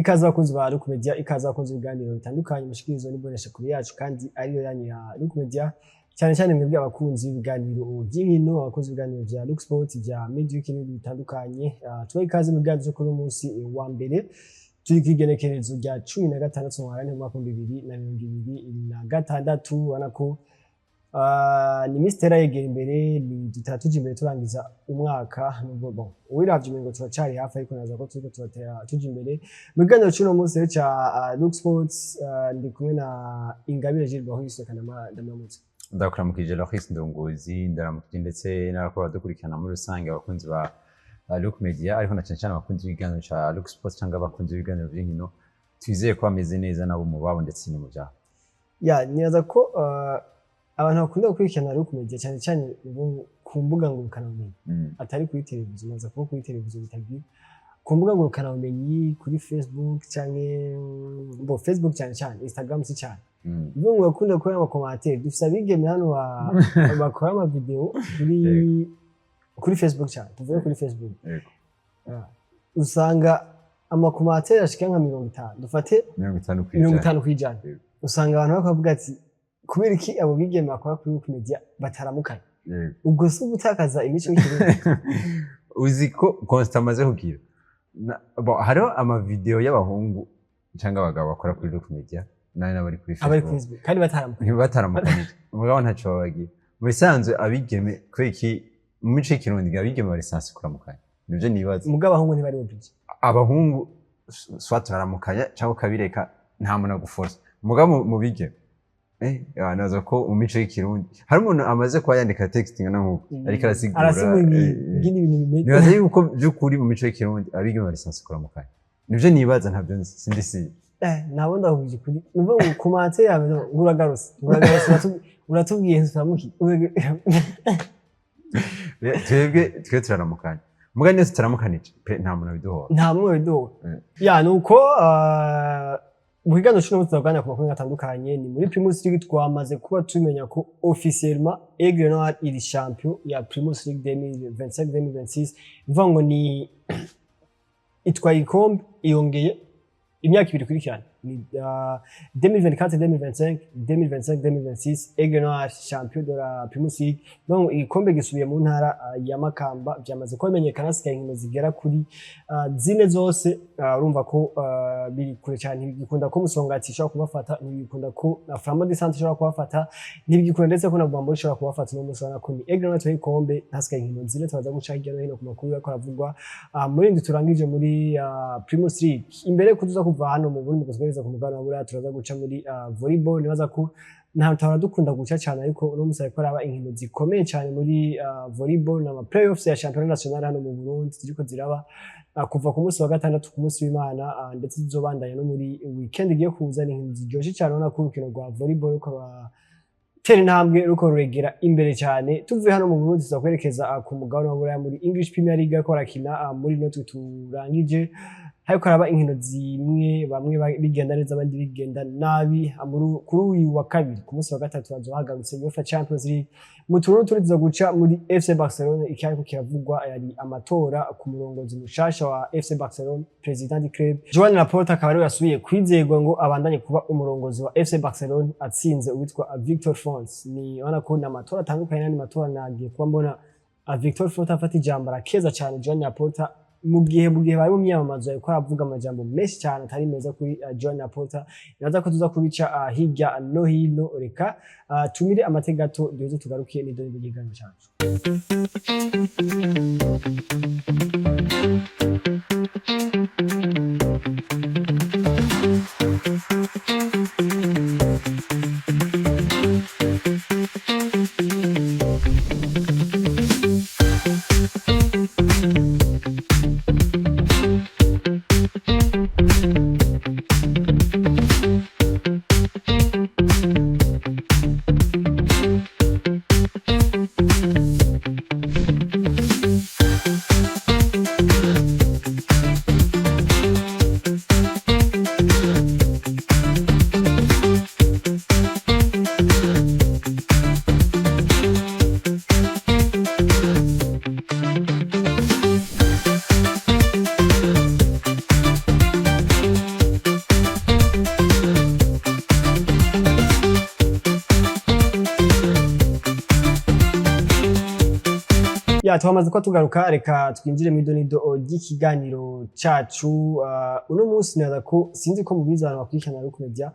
Ikaze abakunzi ba Luke Media, ikaze abakunzi b'ibiganiro bitandukanye mushikirizwa n'imbonesha kure yacu kandi ariyo yanyu ya Luke Media, cyane cyane mwebwe abakunzi b'ibiganiro by'inkino, abakunzi b'ibiganiro vya Luke Sport, vya Midweek n'ibindi bitandukanye. Tubaha ikaze mu biganiro vyo kuri uno munsi wa mbere, turi kw'igenekerezo rya 16 Ntwarante mu mwaka 2026. Ubona ko ni mistera yegera imbere, ni dutera tuja imbere turangiza umwaka. Nubwo bon uwiravye umengo turacari hafi, ariko naza ko turiko turatera tuja imbere. Mu kiganiro c'uno munsi rero ca Luke Sports, ndi kumwe na Ingabire Gilles Bahise kanama, ndamuramutse. Ndakuramukije Loris Ndongozi, ndaramukije ndetse n'abakora badukurikirana muri rusange, abakunzi ba Luke Media, ariko na cyane cyane abakunzi b'ibiganiro ca Luke Sports cyangwa abakunzi b'ibiganiro by'inkino. Twizeye ko bameze neza nabo mu babo ndetse no mu byabo. Ya, nibaza ko abantu bakunda gukurikirana Luke Media cyane cyane ubu ku mbuga ngurukanabumenyi, atari kuri televiziyo. Naza kuba kuri televiziyo bitagira, ku mbuga ngurukanabumenyi, kuri Facebook canke bo Facebook cyane cyane, Instagram si cyane. Ubwo ngo bakunda gukora ama commentaires, dufise abigeme hano bakora ama vidéo kuri Facebook cyane, tuvuye kuri Facebook. Ah, usanga ama commentaires ashika nka 50, dufate 50 mirongo kwijana. 50%. Usanga abantu bakavuga ati: "Kubera iki abo bigeme bakora kuri Luke Media bataramukanye?" Ubwo si ugutakaza imico y'ikirundi? Uzi ko constat amaze kugira, bon, hariho ama vidéo y'abahungu cyangwa abagabo bakora kuri Luke Media nayo n'abari kuri abari kuri Facebook Facebook kandi bataramukanye. Ntibataramukanyije, mugabo ntacyo babagira. Mu bisanzwe abigeme, kubera iki mu mico y'ikirundi abigeme bari censés kuramukanya? Nibyo nibaza. Mugabo abahungu ntibari obligés. Abahungu soit turaramukanya cyangwa ukabireka, nta muntu aguforce. Mugabo mu bigeme, naza ko mu mico y'ikirundi hari umuntu amaze kuba yandika text ingana nk'uko ariko arasigura. Arasigura ingene ibintu bimeze. Nibaza yuko by'ukuri mu mico y'ikirundi abigeme bari censés kuramukanya. Nibyo nibaza, ntabyo nzi, sindi si. Nabo ndahuje kuri nuvuga ngo commentaire yawe ngo uragarutse, uragarutse, uratubwiye ntituramuki. Twebwe twe turaramukanya, muga niyo tutaramukanije pe, nta muntu abiduhora. Nta mumwe biduha. Ya, nuko mu kiganiro cy'uno munsi turaganira ku makuru atandukanye. Ni muri Primus League, twamaze kuba tumenya ko officiellement Aigle Noir iri champion ya Primus League 2025 2026. Bivuga ngo ni itwaye igikombe, iyongeye imyaka 2 ikurikirana, ni 2024 2025, 2025 2026, Aigle Noir champion de la Primus League. Donc igikombe gisubiye mu ntara ya Makamba, byamaze kuba bimenyekana. Hasigaye inkino zigera kuri zine zose. Urumva ko biri kure cyane. Ntibigikunda ko Musongati ishobora kubafata, ntibigikunda ko na Flambeau du Centre ishobora kubafata, ntibigikunda ndetse ko na Bwambo ishobora kubafata. Uno munsi urabona ko ni Aigle Noir itwaye igikombe, hasigaye inkino zine. Turaza guca hirya no hino ku makuru yariko aravugwa muri indwi turangije muri Primus League. Imbere yuko tuza kuva hano mu Burundi gusohereza ku mugabane wa Buraya, turaza guca muri volleyball. Nibaza ko nta tuhora dukunda guca cyane, ariko uno munsi hariko haraba inkino zikomeye cyane muri volleyball n'ama playoffs ya championnat national hano mu Burundi ziriko ziraba kuva ku munsi wa gatandatu, ku munsi w'Imana, ndetse zizobandanya no muri weekend igiye kuza. Ni inkino ziryoshe cyane. Ubona ko urukino rwa volleyball ruko ruratera intambwe, ruko ruregera imbere cyane. Tuvuye hano mu Burundi tuza kwerekeza ku mugabane wa Buraya muri English Premier League, ariko barakina muri no turangije, hariko haraba inkino zimwe, bamwe bigenda neza, abandi bigenda nabi. Kuri uyu wa kabiri, ku munsi wa gatatu hazoba hagarutse UEFA Champions League. Mu tuntu turi tuza guca muri FC Barcelona, icyariko kiravugwa yari amatora ku murongozi mushasha wa FC Barcelona, président du club. Joan Laporta akaba ariwe yasubiye kwizerwa ngo abandanye kuba umurongozi wa FC Barcelona, atsinze uwitwa Victor Font. Ni ubona ko ni amatora atandukanye n'andi matora nagiye kuba mbona. Victor Font afata ijambo arakeza cyane Joan Laporta, mu gihe bari mu myamamazo yariko aravuga amajambo menshi cyane atari meza kuri Joan Laporta. Nibaza ko tuza kubica hirya no hino. Reka tumire amateka gato, duheze tugaruke n'idoni ry'ikiganiro cyacu. Ya, twamaze ko tugaruka, reka twinjire mu idonido ry'ikiganiro cacu. Uno munsi nibaza ko, sinzi ko mubizi, abantu bakurikirana Look Media,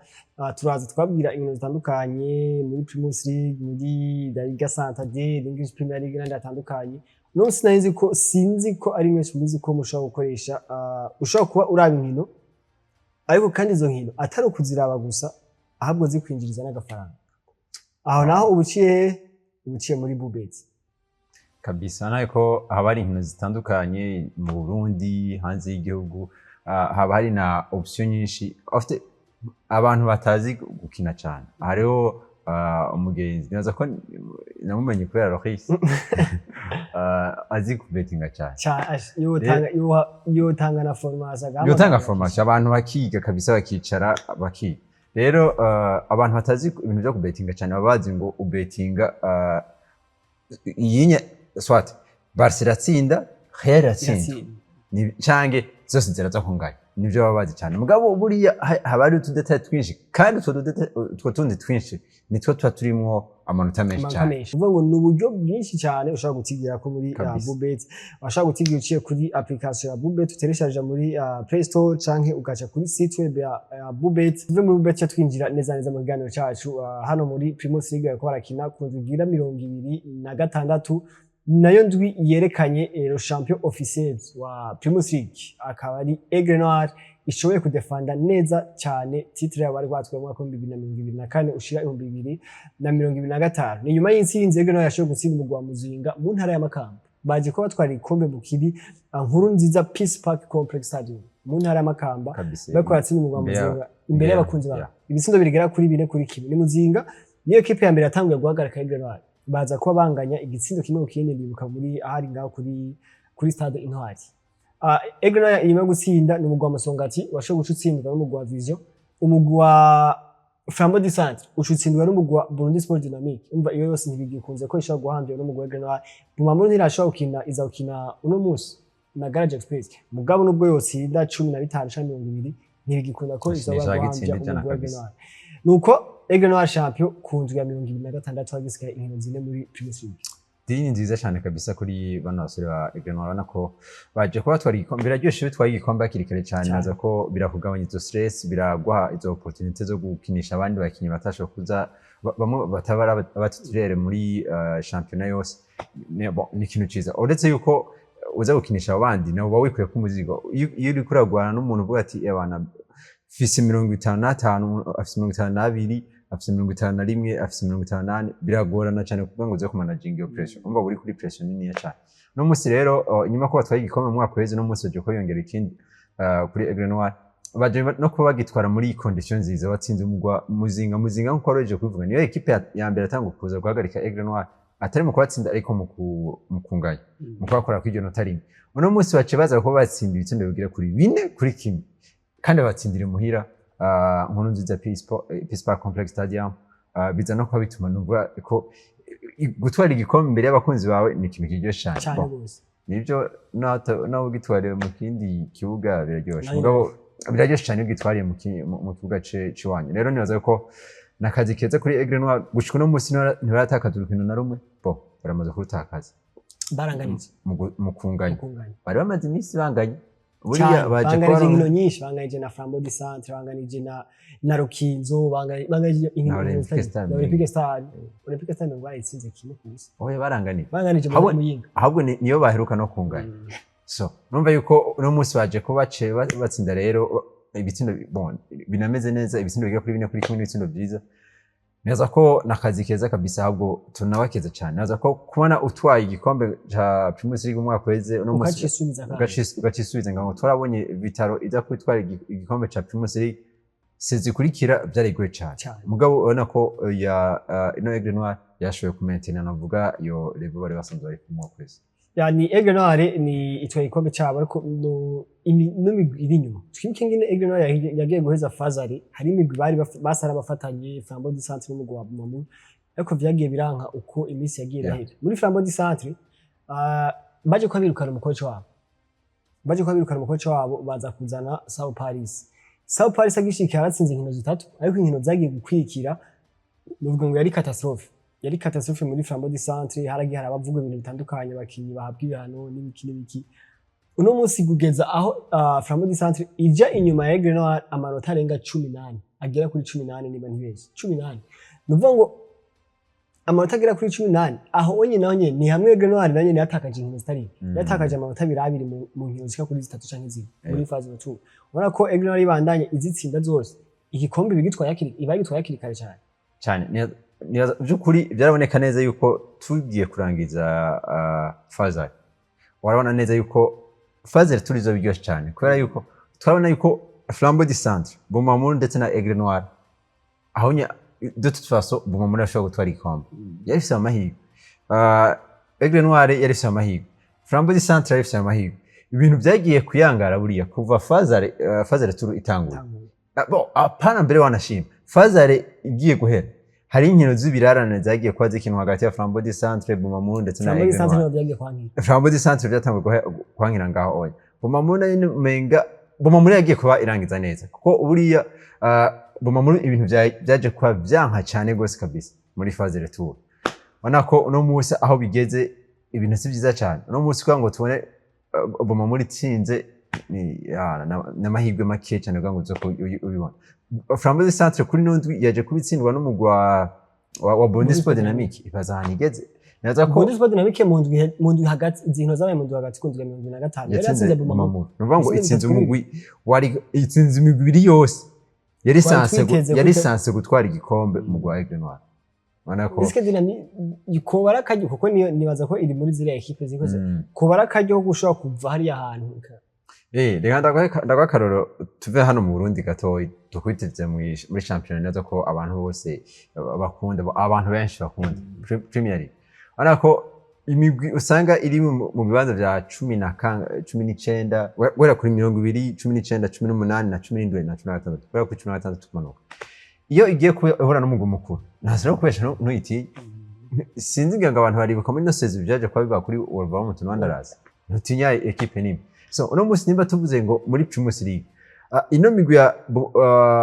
turaza twabwira ibintu zitandukanye muri Primus League, muri La Liga Santander, English Premier League n'andi atandukanye. Uno munsi nari nzi ko, sinzi ko ari mwese mubizi ko mushobora gukoresha, ushobora kuba uraba inkino, ariko kandi izo nkino atari ukuziraba gusa, ahubwo zikwinjiriza n'agafaranga. Aho naho ubuciye muri Bubet. Kabisa, nawe ko haba hari inkino zitandukanye mu Burundi, hanze y'igihugu, haba hari na option nyinshi. Afite abantu batazi gukina cyane, hariho umugenzi nibaza ko namumenye kubera Loris, azi kubetinga cyane. Yotanga na formation agahamagara. Yotanga formation, abantu bakiga kabisa, bakicara bakiga. Rero abantu batazi ibintu byo kubetinga cyane baba bazi ngo ubetinga iyinya, soit Barca iratsinda, Real iratsinda. Iratsinda. Canke zose ziraza kunganya, nivyo baba bazi cyane. Mugabo buriya haba hari utu détails twinshi, kandi utwo tundi twinshi nitwo tuba turimwo amanota menshi amanota cyane. Menshi. Uvuga ngo ni uburyo bwinshi cyane ushobora gutigira ko muri Bubet. Washobora gutigira uciye kuri application ya Bubet utereshaje muri Play Store, canke ugaca kuri site web ya Bubet. Tuve muri Bubet twinjira neza neza mu kiganiro cacu. Hano muri Primus League bariko barakina ku ndwi igira 26, nayo ndwi yerekanye le champion officiel wa Primus League, akaba ari Aigle Noir, ishoboye kudefanda neza cyane titre yabo bari batwaye mu mwaka wa 2024 ushira 2025. Ni nyuma y'intsinzi Aigle Noir yashoboye gutsinda umugwi wa Muzinga mu ntara ya Makamba. Baje kuba batwara igikombe mu kiri Nkuru Nziza Peace Park Complex Stadium mu ntara ya Makamba. Bariko baratsinda umugwi wa Muzinga imbere y'abakunzi babo ibitsindo bigera kuri 4-1. Ni Muzinga niyo ekipe ya mbere yatanguye guhagarika Aigle Noir, baza kuba banganya igitsindo 1-1, ndibuka muri ahari ngaho kuri stade Intwari. Aigle Noir inyuma yo gutsinda ni umugwi wa Musongati washoboye guca utsindwa n'umugwi wa Vision, umugwi wa Flambeau du Centre uca utsindwa n'umugwi wa Burundi Sport Dynamique. Umva, iyo yose ntibigikunze ko ishobora guhambira n'umugwi wa Aigle Noir. Bumamuru ntirashobora gukina, iza gukina uno munsi na Garage Express. Mugabo nubwo yotsinda 15 canke 20, ntibigikunda ko Nishaka ishobora guhambya gitsinda 100 umugwi wa Aigle kabisa. Noir. Nuko Aigle Noir champion ku ndwi ya 26, hagisigaye inkino 4 muri Primus League. Dini ni nziza cyane kabisa kuri bano basore ba Aigle Noir. Urabona ko baje kuba batwara igikombe, biraryoshe iyo utwaye igikombe hakiri kare cyane. Cyane. Naza ko birakugabanya izo stress, biraguha izo opportunité zo gukinisha abandi bakinnyi batashobora kuza, bamwe bataba ari aba titulaire muri championnat yose. Bon, ni ikintu ciza, uretse yuko uza gukinisha abo bandi nawe uba wikuye ko umuzigo. Iyo uriko uragwana n'umuntu uvuga ati: "Ebana, mfise 55, afise 52, afise 51, afise 54," biragorana cyane kuvuga ngo uze kumanaginga iyo pressure. Umva, uri kuri pressure niniya cyane. Uno munsi rero, inyuma ko batwaye igikombe mu mwaka uheze, uno munsi baje ko yongera ikindi kuri Aigle Noir. Baje no kuba bagitwara muri condition nziza, batsinze umugwa Muzinga. Muzinga, nkuko waroje kubivuga, niyo ekipe ya mbere atanga kuza guhagarika Aigle Noir, atari mu kubatsinda ariko mu kunganya, mu kubakora kw'iryo nota rimwe. Uno munsi bace baza kuba batsinda ibitsindo bigera kuri 4-1, kandi batsindira imuhira, Nkuru Nziza Peace Park Complex Stadium. Biza no kuba bituma numva ko gutwara igikombe imbere y'abakunzi bawe ni ikintu kiryoshye cyane. Cyane Bon, rwose. Nibyo, nawe ugitwariye mu kindi kibuga biraryoshe, Nayo mugabo biraryoshe cyane iyo ugitwariye mu kibuga c'iwanyu. Rero nibaza ko nakazi keza kuri Aigle Noir. Gushika uno munsi ntibaratakaza urukino na rumwe. Bo baramaze kurutakaza Baranganije. Mu kunganya. Mukunganya. Bari bamaze iminsi banganya buriya. Cyane. Baje banganije kuba inkino nyinshi, banganije na Flambeau du Centre, banganije na Rukinzo, banganije inkino Na Olympique zitari- Star. Na Olympique Star. Olympique Star ngo barayitsinze 1-0. Oya, baranganiye. Banganije mu Muyinga. Ahubwo niyo baheruka no kunganya. So numva yuko uno munsi baje ko bace batsinda rero ibitsindo, bon, binameze neza, ibitsindo bigera kuri 4-1, n'ibitsindo byiza. Neza ko nakazi keza kabisa, ahubwo tunabakeza cyane. Neza ko kubona utwaye igikombe ca Primus League umwaka uheze, uno munsi ukacisubiza kandi. Ugacisubiza ngo twarabonye Vital'O iza kwitwara igikombe ca Primus League, sezikurikira byari goye cyane. Cyane. Mugabo urabona ko ya ino Aigle Noir yashoboye kumaintenir, navuga iyo level bari basanzwe bari ku mwaka uheze. Yani Aigle Noir ni itwaye igikombe cyabo, ariko n'imigwi iri inyuma, twibuke ingene Aigle Noir yagiye guheza fazari, hari imigwi bari basa n'abafatanye, Flambeau du Centre n'umugwi wa Bumamuru, ariko vyagiye biranka uko iminsi yagiye irahera. Muri Flambeau du Centre, baje kuba birukana umukoci wabo, baje kuba birukana umukoci wabo, baza kuzana Sao Paris. Sao Paris agishika yaratsinze inkino zitatu, ariko inkino zagiye gukwikira nuvuga ngo yari catastrophe. Yari catastrophe muri Flambeau du Centre, haragiye harabavuga ibintu bitandukanye, abakinyi bahabwa ibihano n'ibiki n'ibiki. Uno munsi kugeza aho Flambeau du Centre ija inyuma ya Aigle Noir amanota arenga 18, agera kuri 18 niba ntibeshye, 18, ni ukuvuga ngo amanota agera kuri 18 aho onye naho nyene ni hamwe Aigle Noir nayo nyene yatakaje inkino zitari, yatakaje amanota abiri abiri mu nkino zishika kuri zitatu canke zine muri phase retour. Ubona ko Aigle Noir ibandanye izitsinda zose, igikombe bigitwaye hakiri, iba gitwaye hakiri kare cyane. Cyane. By'ukuri byaraboneka neza yuko tugiye kurangiza phase, warabona neza yuko phase retour izo biryoshye cyane, kubera yuko turabona yuko Flambeau du Centre, Bumamuru ndetse na Aigle Noir, aho de toute façon Bumamuru yashobora gutwara igikombe, yari ifise amahirwe. Aigle Noir yari ifise amahirwe, Flambeau du Centre yari ifise amahirwe. Ibintu byagiye kuyangara buriya kuva phase retour itangura. Bon, apana mbere wanashima phase igiye guhera, hari inkino z'ibirarane zagiye kuba zikinwa hagati ya Flambeau du Centre, Bumamuru ndetse na Flambeau du Aigle Centre Noir. niho byagiye kwankira. Flambeau du Centre byatanguye kwankira ngaho oya. Bumamuru nayo umenga Bumamuru yagiye kuba irangiza neza, kuko buriya Bumamuru ibintu byaje kuba vyanka cyane gose kabisa muri phase retour. Ubona ko uno munsi aho bigeze ibintu si byiza cyane. Uno munsi kugira ngo tubone Bumamuru itsinze ni n'amahirwe make cyane kugira ngo uze ubibona. Flambeau du Centre kuri nundwi yaje kuba itsindwa n'umugwi wa Burundi Sport Dynamique, ibaza ahantu igeze. Naza ko Burundi Sport Dynamique mu ndwi hagati, izi nkino zabaye mu ndwi hagati, ku ndwi ya 25 yari yatsinze yatsinze Bumamuru. Bumamuru, ni ukuvuga ngo Yatsinze itsinze bitatu. umugwi wari itsinze imigwi ibiri yose yari Twari sanse twiteze yari censé censé gutwara igikombe, umugwi wa Aigle Noir. Ubona ko Risque Dynamique koba ari akaryo, kuko niyo nibaza ko iri muri ziriya ekipe zikoze, koba ari akaryo ko gushobora kuva hariya hantu. Reka ndaguhe akaroro, tuve hano mu Burundi gatoyi, dukubitize muri shampiyona neza ko abantu bose bakunda, abantu benshi bakunda Premier League. Urabona ko imigwi usanga iri mu bibanza vya 19, guhera kuri 20, 19, 18 na 17 na 16, guhera kuri 16 kumanuka, iyo igiye kuba ihura n'umugwi mukuru ntasubira kubesha ntuyitinye. Sinzi ngira ngo abantu baribuka muri ino saison byaje kuba biba kuri Wolverhampton Wanderers, ntutinya ekipe nimwe. So uno munsi nimba tuvuze ngo muri Primus League, ino migwi ya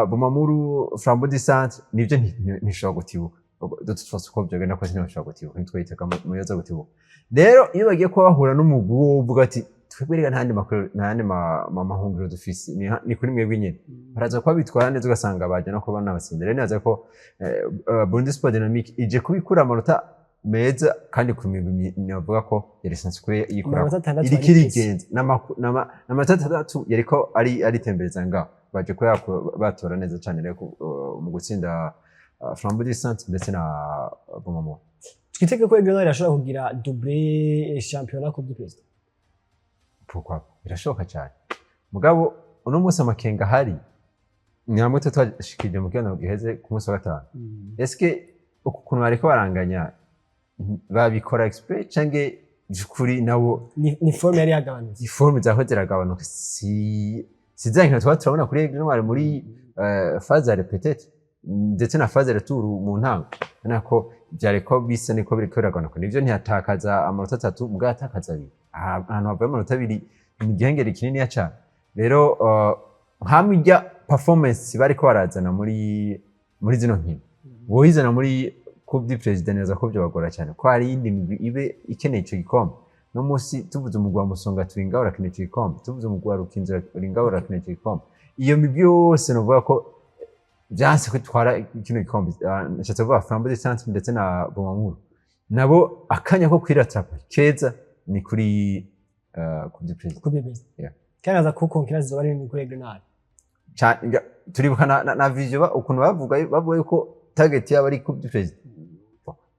Bumamuru, Flambeau du Centre, nivyo ntishobora gutibuka. De toute façon uko byogenda kose ntibashobora gutibuka, ntitwiteka muyoza gutibuka. Rero iyo bagiye kuba bahura n'umugwi wo uvuga ati twebwe rega nta yandi makuru, nta yandi mahungiro dufise, ni kuri mwebwe nyene, baraza kuba bitwara neza, ugasanga baje no kuba nabatsinda. Rero nibaza ko Burundi Sport Dynamique ije kubikura amanota meza kandi ku migwi navuga ko yari censé kuba yikura Amanota 6 iriko ari irigenza n'amanota 6 yariko ari aritembereza ngaho, baje kuba batora neza cyane rero mu gutsinda Flambeau du Centre ndetse na Bumamuru. Twitege ko Aigle Noir irashobora kugira doublé championnat, Coupe du Président. Pourquoi pas? Birashoboka cyane, mugabo uno munsi amakenga ahari ni hamwe tuba twashikirije mu kiganiro giheze ku munsi wa gatanu: eske uku kuntu bariko baranganya babikora exprès canke by'ukuri nabo Ni forme yari yagabanutse? I forme zaho ziragabanuka, si za nkino tuba turabona kuri Aigle Noir muri phase aller peut-être ndetse na phase retour mu ntango. Ubona ko vyariko bisa niko biriko biragabanuka. Nivyo, ntiyatakaza amanota 3, mugabo yatakaza abiri. Ahantu havuye amanota 2 ni igihengeri kininiya cane. Rero hamwe ijya performance bariko barazana muri zino nkino woyizana muri Coupe du Président, neza ko byabagora cyane, ko hari iyindi migwi ibe ikeneye ico gikombe. No munsi tuvuze umugwi wa Musonga turi ngaho urakeneye ico gikombe, tuvuze umugwi wa Rukinzo uri ngaho urakeneye ico gikombe. Iyo migwi yose novuga ko vyanse ko itwara kino gikombe. Nshatse kuvuga Flambeau du Centre ndetse na Bumamuru, nabo akanya ko kwirattrapa keza ni kuri Coupe du Président. Coupe du Président. Yeah. Kandi aza ko concurrence zoba ari nini kuri Aigle Noir. Turibuka na Vision ukuntu bavuga yuko target yabo ari Coupe du Président,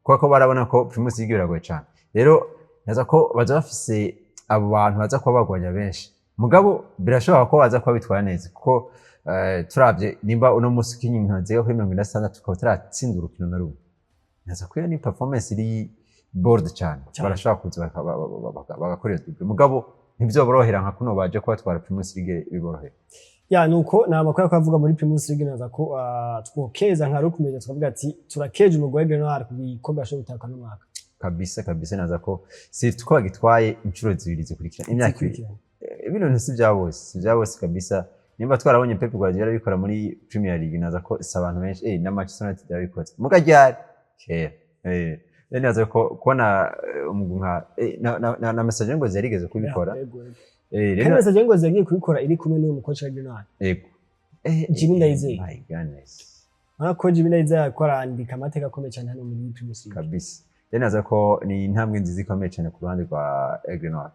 kubera ko barabona ko Primus League biragoye cyane. Rero naza ko baza bafise abo bantu baza kuba bagwanya benshi, mugabo birashoboka ko baza kuba bitwara neza, kuko turavye nimba uno munsi ukinye inkino zigera kuri 46 tukaba turatsinda urukino na rumwe, naza ko iyo ni performance iri bold cyane. Cyane. Barashobora kuza bagakora iyo double, mugabo ntivyoborohera nka kuno baje kubatwara Primus League biborohera. Ya, nuko ni amakuru yo kuvuga muri Primus League. Naza ko twokeza nka Rukumenya, tukavuga ati turakeje umugwi wa Aigle Noir ku gikombe bashoboye gutahukana umwaka. Kabisa kabisa, naza ko si ko bagitwaye inshuro zibiri zikurikira, imyaka 2. Zikurikiranye. Bino bintu si bya bose, si bya bose kabisa. Nimba twarabonye Pep Guardiola abikora muri Premier League, naza ko si abantu benshi, na Manchester United yarabikoze muga ryari kera. Rero nibaza ko kubona umugwi nka na Messager Ngozi yarigeze kubikora. Yego. Rero Kandi Messager Ngozi yagiye kubikora iri kumwe n'uyu mukoci wa Green. Yego. Jimmy Ndayizeye. My goodness. Urabona ko Jimmy Ndayizeye ariko arandika amateka akomeye cyane hano muri Primus League. Kabisa, rero nibaza ko ni intambwe nziza ikomeye cyane ku ruhande rwa Aigle Noir.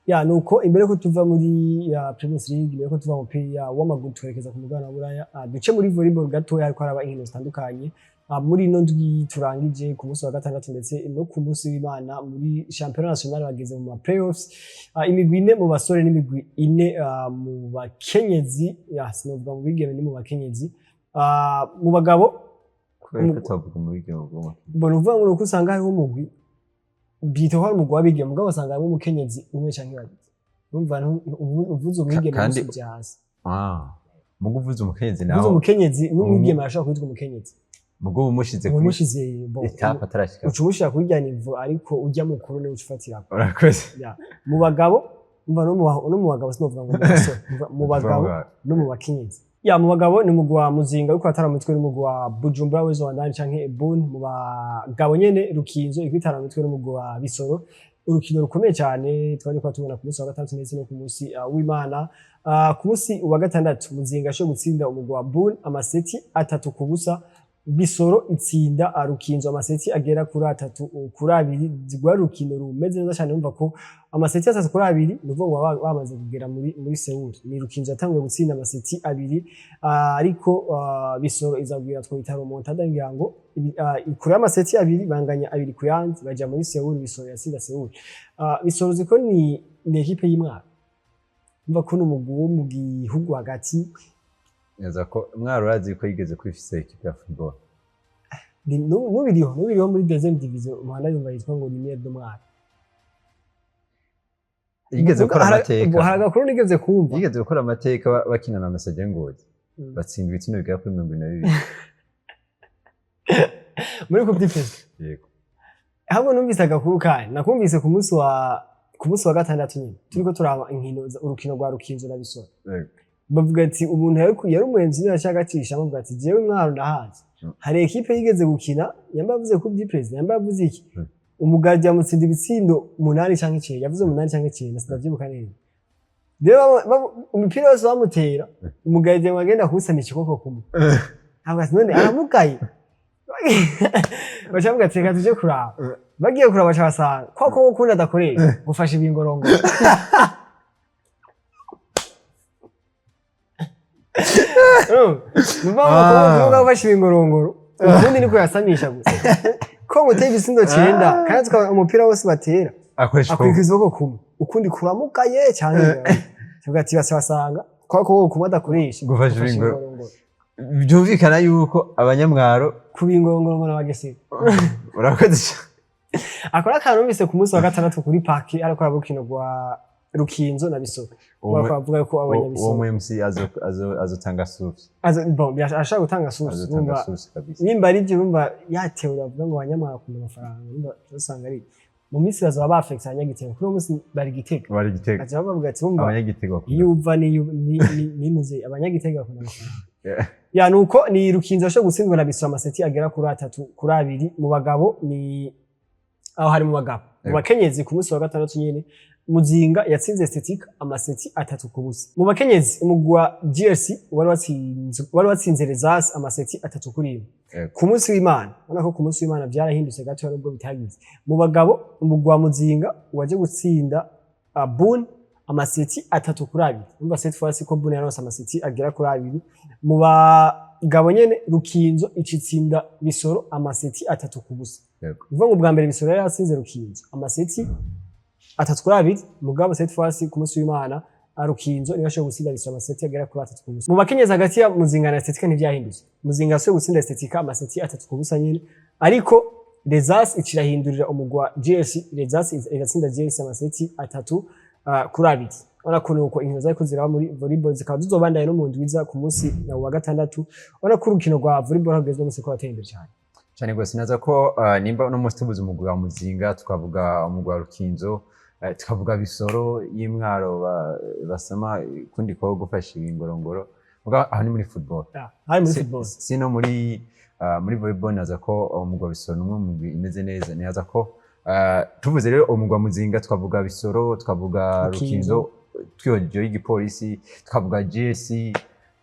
Ya, nuko imbere ko tuva muri ya Primus League, imbere ko tuva mu mupira w'amaguru twerekeza ku mugabane wa Buraya, duce muri volleyball gatoya. Ariko haraba inkino zitandukanye muri ino ndwi turangije, ku munsi wa gatandatu ndetse no ku munsi w'Imana. Muri championnat national bageze mu ma playoffs, imigwi 4 mu basore n'imigwi 4 mu bakenyezi. Ya, sinovuga mu bigeme, ni mu bakenyezi. Mu bagabo Kubera ko tubavuga mu bigeme ubwo? Mbona uvuga ngo nuko usanga hariho umugwi byita ko ari umugwi w'abigeme, mugabo usanga harimo umukenyezi umwe canke babiri. Urumva uvuze umwigeme usubye hasi. Ah, mugo uvuze umukenyezi Uvuze nawe umukenyezi n'umwigeme arashobora kwitwa umukenyezi. Mugo umushize kuri Umushize, bon, étape atarashika. Uca umushira kuri rya niveau, ariko ujya mukuru niwe uca ufatirako. Urakoze. Ya. Mu bagabo, umva, no mu bagabo, sinovuga ngo mu basore, umva, mu bagabo no mu bakenyezi. Ya, mu bagabo ni umugwi wa Muzinga uriko uratara umutwe n'umugwi wa Bujumbura Wezo Wandani canke Bun. Mu bagabo nyene, Rukinzo iriko itara umutwe n'umugwi wa Bisoro, urukino rukomeye cyane twaje kuba tubona ku munsi wa gatandatu ndetse no ku munsi w'Imana. Ku munsi wa gatandatu Muzinga ashoboye gutsinda umugwi wa Bun amaseti 3-0. Bisoro itsinda Rukinzo amaseti agera kuri 3-2. Rwari urukino rumeze neza cyane. Urumva ko amaseti 3-2, ni ukuvuga ngo baba bamaze kugera muri Seoul. Ni Rukinzo yatanguye gutsinda amaseti 2, ariko Bisoro izabwira twita remontada, ngira ngo ikura amaseti 2, banganya 2 ku yandi, baja muri Seoul. Bisoro yatsinda Seoul. Bisoro ziko ni équipe y'Imwaro, umva ko ni umugwi wo mu gihugu hagati. Neza ko Mwaro urazi ko yigeze kwifise équipe ya football. Nubiriho muri deuxième division, umuhanda yumva yitwa ngo ni Miel de Mwaro. Yigeze gukora amateka. Hari agakuru nigeze kumva. Yigeze gukora amateka bakina na Messager Ngozi, batsinda ibitsindo bigera kuri 22. Muri Coupe du Président? Yego. Ahubwo numvise agakuru kandi nakumvise ku munsi wa gatandatu nyine turiko turaba inkino urukino rwa Rukinzo na Bisoro. Bavuga ati umuntu yari umuhenzi niba ashaka acisha, avuga ati jewe Mwaro ndahazi. Hari équipe yigeze gukina, yamba yavuze Coupe du Président, yamba yavuze iki, umugardi yamutsinda ibitsindo 8 canke 9, yavuze 8 canke 9, sinavyibuka neza. Rero umupira wose bamutera, umugardi wagenda kuwusamisha ikoko kumwe, avuga ati none aramugaye. Baca bavuga ati reka tuje kuraba. Bagiye kuraba, baca basanga kwa kuboko kundi adakoresha gufasha ibingorongoro. Nuva kuvuga gufasha ibingorongoro, ukundi niko yasamisha gusa, ko nguteye ibitsindo 9 kandi tukabona umupira wose batera akoresha ukuboko. Akurikiza ukuboko kumwe, ukundi kuramugaye cyane. Tuvuga ati basa basanga kwa kuboko kumwe adakoresha gufasha gufasha ibingorongoro. Ibingorongoro. Byumvikana yuko abanyamwaro ku bingorongoro n'abagesera. Urakoze cyane. Akora akantu numvise ku munsi wa gatandatu kuri park, ariko araba urukino rwa Rukinzo na Bisoro. Bavuga ko uwo abanyabisoro mu MC azotanga source. Bon, arashaka gutanga source. Azotanga Urumva, source kabisa. Nimba ari byo, urumva yatewe, bavuga ngo abanyamwaro bakunda amafaranga. Urumva usanga ari mu minsi bazaba bafekisa abanyagitega, kuri uwo munsi bari Gitega. Bari Gitega. Baza bavuga ati wumva Abanyagitega bakunda. Iyo uva niyo ninuze abanyagitega bakunda amafaranga. Ya, nuko ni Rukinzo ashobora gutsindwa na Bisoro amaseti agera kuri 3-2 mu bagabo. Ni aho hari mu bagabo. Mu bakenyezi, ku munsi wa gatandatu nyene, Muzinga yatsinze Estetique amaseti 3-0. Mu bakenyezi, umugwi wa GRC wari watsinze Rezas amaseti 3-1. Ku munsi w'Imana, ubona ko ku munsi w'Imana vyarahindutse gato nubwo bitagize. Mu bagabo, umugwi wa Muzinga waje gutsinda Boone amaseti 3-2. Umva, cette fois ko Boone yaronse amaseti agera kuri 2. Mu bagabo nyene, Rukinzo icitsinda Bisoro amaseti 3-0. Bivuga ngo ubwa mbere Bisoro yari yatsinze Rukinzo amaseti 3-2, mugabo cette fois ku munsi w'Imana Rukinzo niyo yashoboye gutsinda Bisoro amaseti agera kuri 3-0. Mu bakenyezi, hagati ya Muzinga na Estetika ntivyahindutse. Muzinga yashoboye gutsinda Estetika amaseti 3-0 nyene, ariko Rezas icirahindurira umugwa GS. Rezas iratsinda GS amaseti 3-2. Urabona ko nuko inkino zariko ziraba muri volleyball, zikaba zizobandanya no mu ndwiza ku munsi wa gatandatu. Urabona ko urukino rwa volleyball hageze no munsi ko wateye imbere cyane. Cyane rwose. Naza ko nimba uno munsi tubuze umugwi wa Muzinga, tukavuga umugwi wa Rukinzo, tukavuga Bisoro y'Imwaro, basama kundi ko gufasha ibingorongoro. Mugabo aho ni muri football. Ah, hari muri Si- football. Sino muri Muri volleyball nibaza ko umugwi wa Bisoro ni umwe mu migwi imeze neza. Nibaza ko tuvuze rero umugwi wa Muzinga, twavuga Bisoro, twavuga Rukinzo. Rukinzo, twibagiwe igipolisi, twavuga GSC.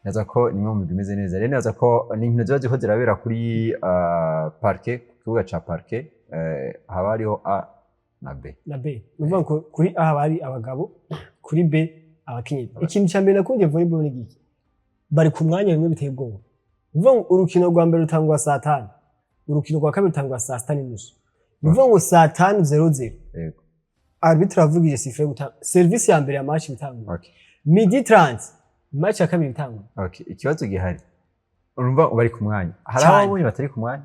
Nibaza ko ni imwe mu migwi imeze neza. Rero nibaza ko ni inkino ziba ziriko zirabera kuri parquet, ku kibuga ca parquet, haba hariho A na B. Na B. Ni ukuvuga ngo kuri A haba hari abagabo, kuri B abakenyezi. Ikintu cya mbere nakundiye volleyball ni giki? Bari ku mwanya bimwe biteye ubwoba. Ni ukuvuga ngo urukino rwa mbere rutangwa saa 5, urukino rwa kabiri rutangwa saa 6:30. Ni ukuvuga ngo saa 5:00 arbitre avugije sifflet yo gutanga service ya mbere ya match itangwa. 12:30 match ya kabiri itangwa. Okay. Ikibazo gihari, urumva bari ku mwanya, hari Cane. ababonye batari ku mwanya.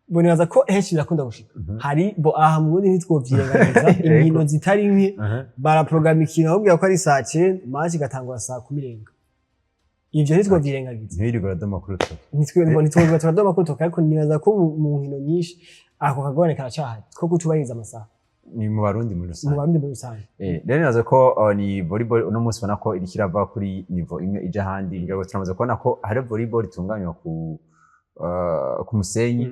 Bo nibaza ko henshi birakunda gushika. Hari bo aha mu Burundi ntitwovyirengagiza, inkino zitari nke baraprograma ikintu bakubwira ko ari saa 9, match igatangura saa 10 irenga. Ivyo ntitwovyirengagiza. Ntiwirirwe uradoma kuri utwo. Ntitwovuga turadoma ko toka, ariko nibaza ko mu nkino nyinshi ako kagorane karacahari ko kutubahiriza amasaha. Ni mu Barundi muri Mu rusange. Barundi muri rusange. Rero nibaza ko ni volleyball uno munsi ubona ko iriko irava kuri niveau imwe ija ahandi. Ngira ngo turamaze kubona ko hari volleyball itunganywa ku musenyi.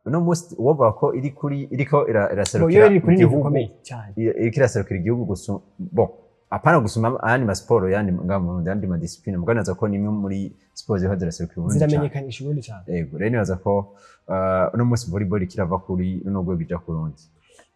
Uno munsi wovuga ko iri kuri iriko Bo iraserukira yo iri kuri niveau igihugu, ikomeye cyane. Iriko iraserukira igihugu gusa, bon, apana gusuma ayandi masiporo yandi nga mu Burundi, ayandi madiscipline, mugabo nibaza ko ni imwe muri siporo ziriko ziraserukira Uburundi cane. Ziramenyekanisha Uburundi cyane. Yego, rero nibaza ko uno munsi volleyball iriko irava kuri runo rwego ija ku rundi.